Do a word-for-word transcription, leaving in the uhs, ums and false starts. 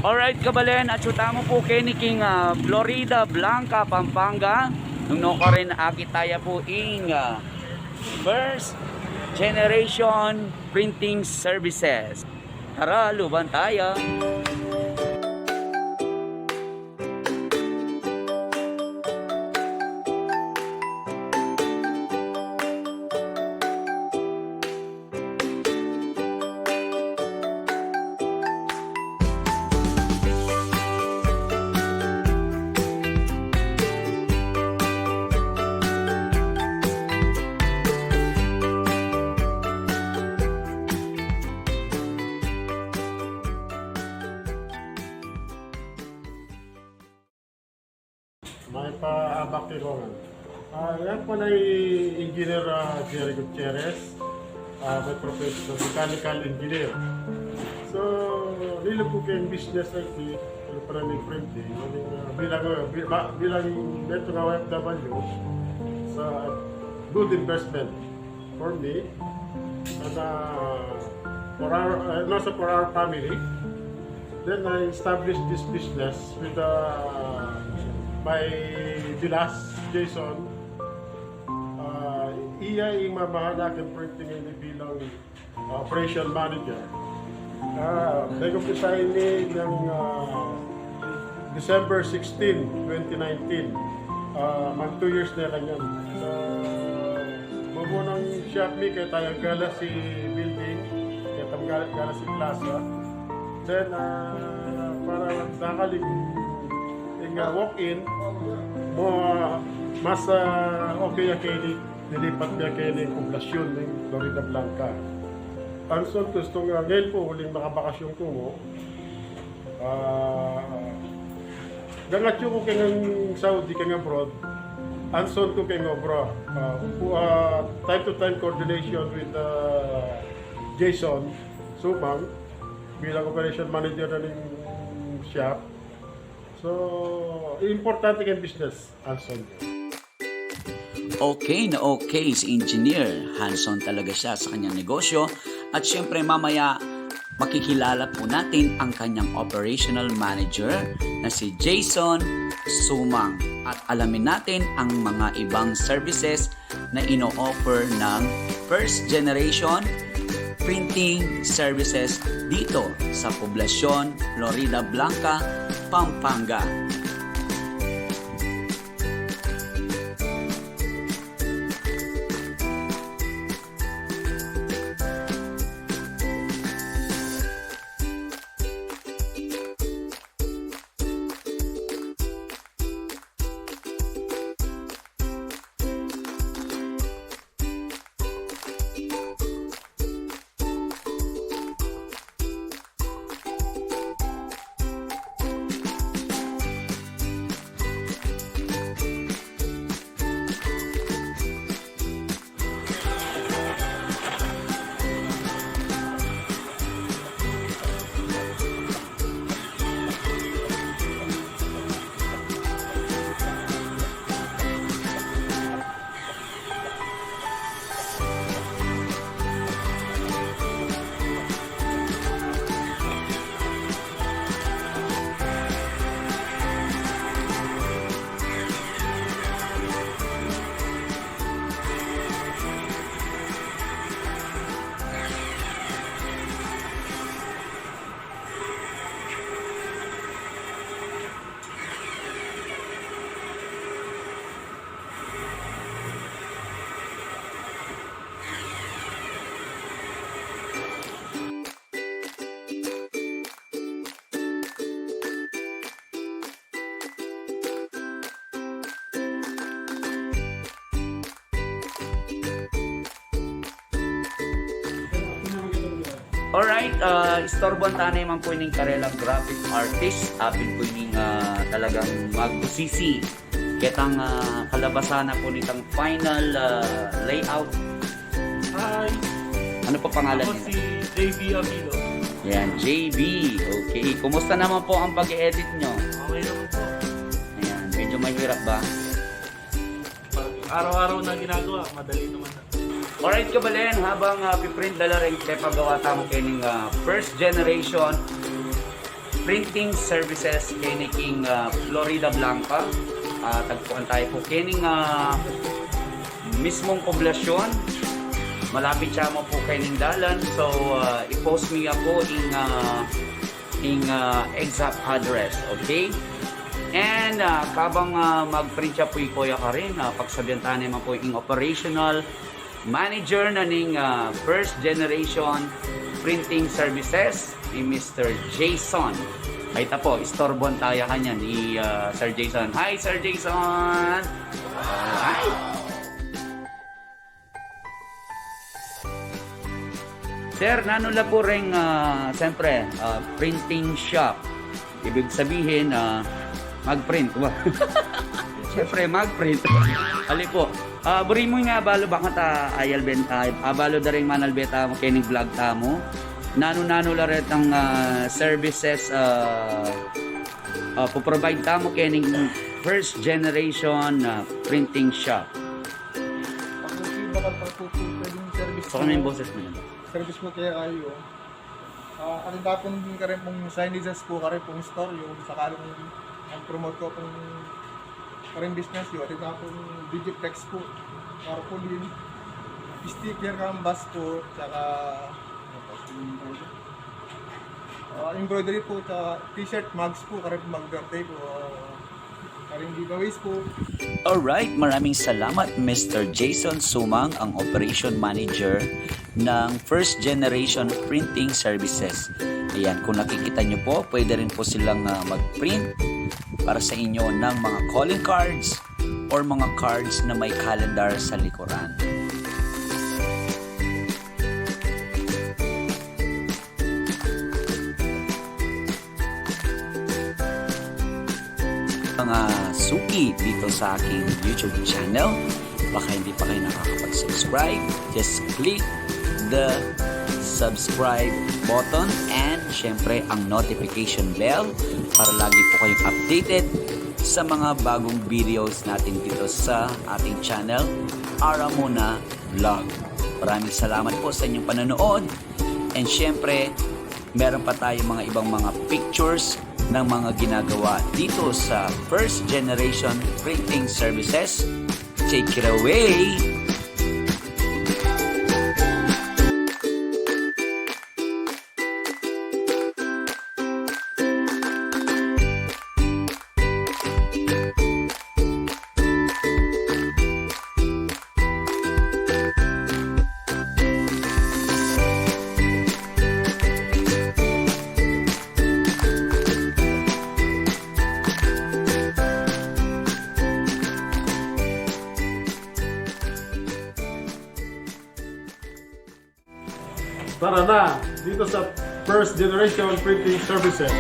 Alright, kabalen, atsu tamu pu keni king, ah, Floridablanca, Pampanga. Nung nukarin, akit taya pu ing, ah, First Generation Printing Services. Tara, luban taya. Mayap a abak kekongan. Ah, yang pala i Engineer, ah, Jerry Gutierrez, ah, by profession, mechanical engineer. So, nilub ku keng business a iti, pala ning printing, ah, bilang, ah, bi-, ba-, bilang metung a O F W, sa good investment for me and, uh, for our, uh, and also for our family. Then I established this business with, uh, my bilas, Jason. Uh, iya ing mamahana king printing ini bilang operation manager. Ah, nag-umpisa ini nang, ah, December sixteen, twenty nineteen. Ah, mag two years na kanyan. So, mumunang shop mi, keta yang Galaxy Building, keta yang Ga-, Galaxy Plaza. Then, ah, para dakal ing, ing, ah, walk-in, ma-, mas, ah, okay ya keni. Nilipat mi ya keni king poblasyun ning Floridablanca. Ang son, gustu nga, ngeni pu, uling makabakasyun ku mu. Ah, gangat yu ku keng Saudi, keng abroad. Ang son ku keng obra. Ah, pu-, ah, time to time coordination with, ah, Jason Sumang bilang operation manager na ning shop. So, importante keng business. Hanson. Okay na okay si Engineer. Hands-on talaga siya sa kanyang negosyo. At syempre, mamaya, makikilala po natin ang kanyang operational manager na si Jason Sumang. At alamin natin ang mga ibang services na ino-offer ng First Generation Printing Services dito sa Poblacion, Floridablanca, Pampanga. Alright, ah, istorbuan ta ne man pu ining karelang graphic artist, apin pu ining, ah, talagang magusisi ketang, ah, kalabasan na pu nitang final, ah, layout. Hi! Ano po pangalan niyo? Ako si J B Avilo. Yan, J B. Okay. Kumusta naman po ang pag-edit nyo? Okay naman po. Ayan, medyo mahirap ba? Pag araw-araw na ginagawa, madali naman na. Alright, kabalen, habang, ah, piprint da la ring pepagawa tamu kening, ah, first generation Printing Services keni king, ah, Floridablanca. Ah, tagpuan tayo po keni king, ah, mismong poblasyon. Malapit siya mo po keni king dalan. So, ah, i-post mi ya po ing, ah, ing, ah, exact address. Okay? And, ah, kabang, ah, mag-print siya po i Kuya Karin, ah, pagsabian ta naman po ing operational manager na ning, ah, First Generation Printing Services, i Mister Jason. Ay, ta po, istorbon tayo kanyan ni, ah, Sir Jason. Hi, Sir Jason! Alright! Sir, nanu la po reng, ah, siyempre, ah, printing shop? Ibig sabihin, ah, mag-print. Wa- Siyempre, mag-print. Ali po. Ah, buri mu nga abalu, baka ta ayal ben-, ah, abalu da ring manalbe tamu, keni king vlog tamu. Nanu-nanu la retang, ah, services, ah, ah, pu-provide tamu keni king First Generation, ah, Printing Shop. Pag-, bakal pa po, po pwedeng service Sa kami yung boses mo. Service mo kaya kayo. Ah, atin tapon din karin pong signages po, karin pong istoryo, sakali pong mag-promote ko pong karin business yo, atin tapon digiflex po, tarpaulin, sticker, canvas po, tsaka, ano po, yung, ah, embroidery po, tsaka t-shirt, mugs po, karin pong mag-birthday po, ah, karin giveaways po. Alright, maraming salamat, Mister Jason Sumang, ang operation manager ng First Generation Printing Services. Ayan, kung nakikita nyo po, pwede rin po silang, ah, mag-print para sa inyo ng mga calling cards or mga cards na may calendar sa likuran. Mga suki dito sa aking YouTube channel, baka hindi pa kayo nakakapag-subscribe, just click the subscribe button and syempre ang notification bell para lagi po kayong updated sa mga bagong videos natin dito sa ating channel, Aramuna Vlog. Maraming salamat po sa inyong panonood. And syempre, meron pa tayong mga ibang mga pictures ng mga ginagawa dito sa First Generation Printing Services. Take it away! Tara na dito sa First Generation Printing Services.